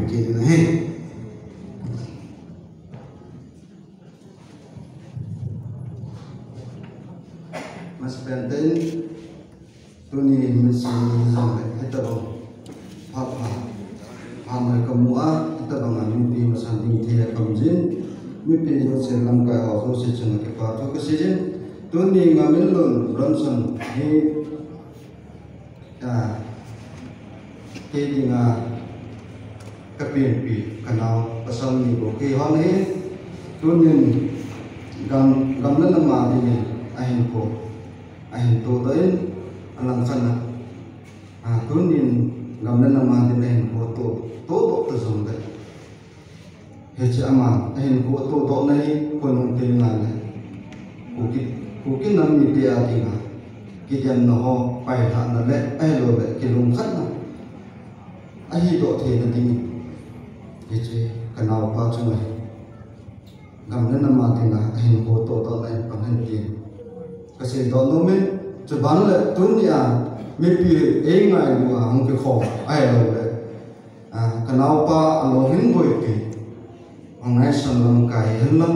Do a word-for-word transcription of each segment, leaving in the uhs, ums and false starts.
Kei ding ahi. Masapen in, tuni mission ni jong le, hitabang phat pha, phat noi kamu a, hitabang a mipi masan ding thei a kaum jin, mipi jouse lamkai ho jouse chunga kipa thu kasei jin, tuni Ngaminlun Bronson hi, a, kei dinga kapenpi, kanao pasal ni bou kei hon ahi, tunin gam, gam le nam a dingin ahinkho, ahin todoh in, alangkhat a, a, tunin gam le nam a dingin ahinkho to, todoh ta jongle, hiche ama ahinkho todohna hi kon hung teng ngai le, Kuki, Kuki nam mite a dinga kidemna ho, pailhahna le, ahilouleh kilungkhatna ahidoh theina dingin, hiche kanaopa chunga hi gam le nam a dinga ahinkho todohna in pang hen tin kaseidoh nomin, chuban le tunia mipi eingailu a hung kikhom ahilouleh, a, kanaopa alung hin boipi, organization lamkai hihen lang,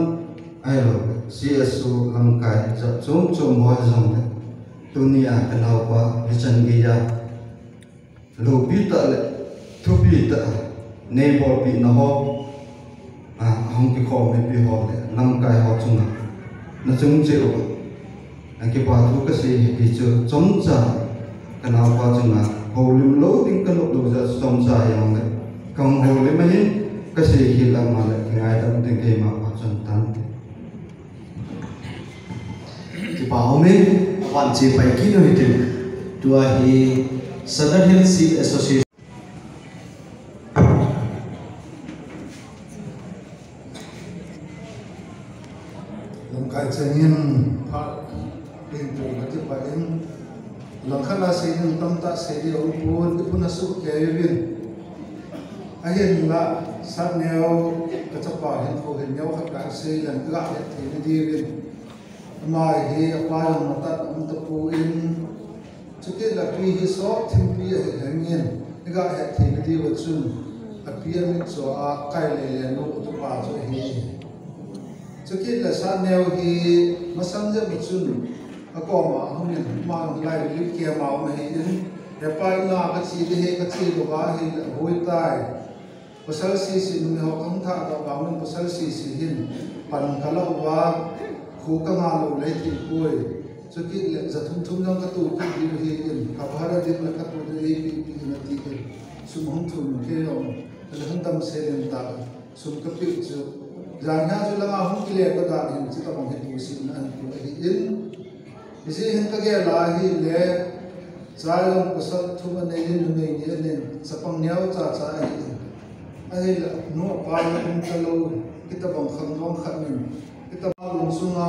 ahilou C S O lamkai jat chom chom ho hijongle, tunia kanaopa hichan geiya loupi tah le thupi tah a neibolpina ho, a, ahung kikhom mipi ho le lamkai ho chunga nachung cheh uva, a, kipa thu kasei hi ti chu chomcha kanaopa chunga houlim lou ding kanop lou jeh a chomcha hijongle kahung houlim ahin, kasei khel a ama le kingaidam ding keima pa chun tante. Kipa umin, avan che pai kit u hitin. Tua hi Southern Hill Chief Association lamkai chengin phat ding tu kati pa in, langkhat a sei ding tamtah sei ding aum pon, ipi na sukei uvin. Ahinla, Satneo, kachapa hinkho hin neokhat kasei leng, iga het theina diuvin. Ama hi apa jong matah a um tapon, chukit le api hi sot thimpi ahi jengin, iga het theina diuva chun, api amitcho a Kailele nu tupa chu ahi. Chukit le Satneo hi masang jep a chun, akoma ahungin, ama jong lai lim kema um ahin, hepa, ina kache ding ahi, kache louva ahile ahoitai. Pasal sese numei ho kahung thahdoh vangin pasal sese hin pan kalah uva, kho kangah lou le thei poi. Chukit le ja thum thum jong kato kit diu ahin, kabhara ding le kato ding eipe pe in atin, sum hung thum kei jong, le hung damsel in ta, sum kapeh chu. Janhi a chu langa hung kile kadan hin, chutabang hi tu sin na an tu ahin. Hijeh hin kagel a ahile, cha jong pasal thum anei in, numei ni anei in, chapang neocha cha ahin. Ahile, nu apa jong um talou, hitabang khangdong khat in, hitabang lungsunga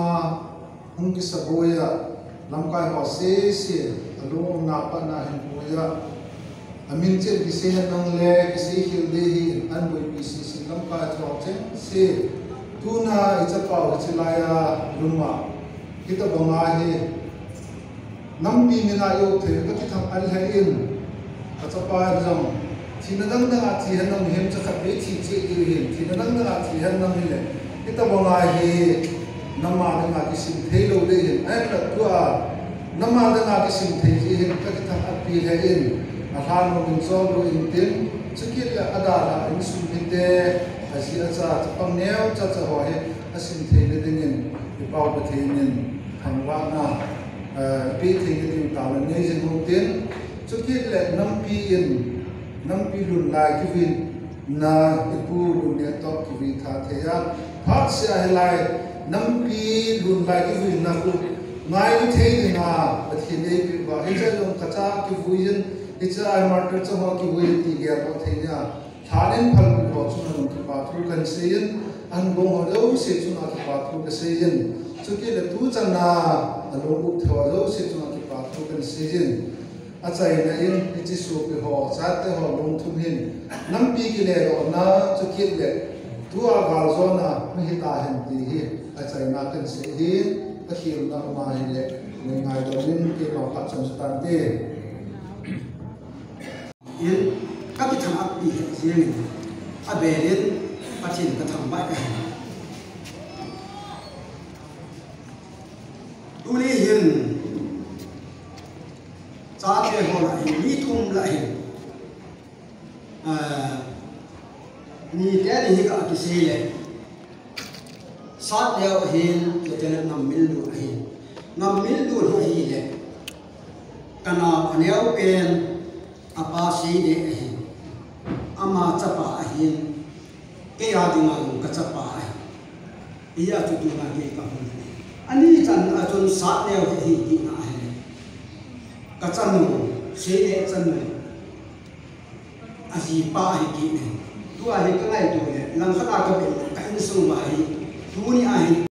hung kisaboi a, lamkai ho sese, alung umna pat na hin boi a. Amin chen kisei hen lang le, kisei khel ding ahin, an boipi sese lamkai ho chengse. Tuna ichapa u hiche laiya lum a, hitabang a hi, nampi min a ijou thei, kakithang an lheh in, kachapa jong, thina dang dang a thi hen lang mihem chu khatvei thi cheh diu ahin, thina dang dang a thi hen lang hile, hitabang a hi, nam a dang a kisim thei lou ding ahin, ahinla tua, nam a dang a kisim thei ding ahin, kakithang api lheh in, alhan nom in chol lou intin, chukit le adalha a insung mite, aji acha, chapang neocha cha ho hi, asim theina dingin, i Pau Pathen in thangvahna, eh, pe theina ding taona nei jing u hitin, chukit le nampi in, nampi lhun lai kivui na, ipu Lungneng toh kivui tha thei a, phatseh a hilai, nampi lhun lai kivui na khu, ngailu thei dinga, Pathen eipeh uva, hiche jong kacha kivui in, hiche a martyr chang ho kivui in ti geldoh thei nia, lhan in phalpeh ho chunga jong kipa thu kahin sei in, ahung gong ho jouse chunga kipa thu kasei in, chukit le tuchan a, alung up thei ho jouse chunga kipa thu kahin sei in, achaina in, hiche sopi ho, chate ho lungthim hin, nampi kiledohna, chukit le, tua galjona, hung hita hen ti hi, achaina kahin sei hi, kakhelna um ahile, nei ngaidam in, keima phat chon tante. In, kakithang api lheh jengin. Abelin Pathen kathangvah kahi. Tuni hin chate ho lah hin, mi thum lah hin, ah, niteni hi kakisei le, Satneo ahin, chuteng le Ngammillut ahin. Ngammillut hi ahile, kanao aneo pen, apa Seideh ahin. Ama chapa ahin. Kei a dinga jong kachapa ahin. Hijeh chun tuna kei kahung ahi. Ani channa chun Satneo hi ahi kit na ahile, kachanu, Seideh chanu, ajipa ahi kit ne. Tua hi kangaito le, langkhat a kavet le, ka insung uva hi, tuni a hi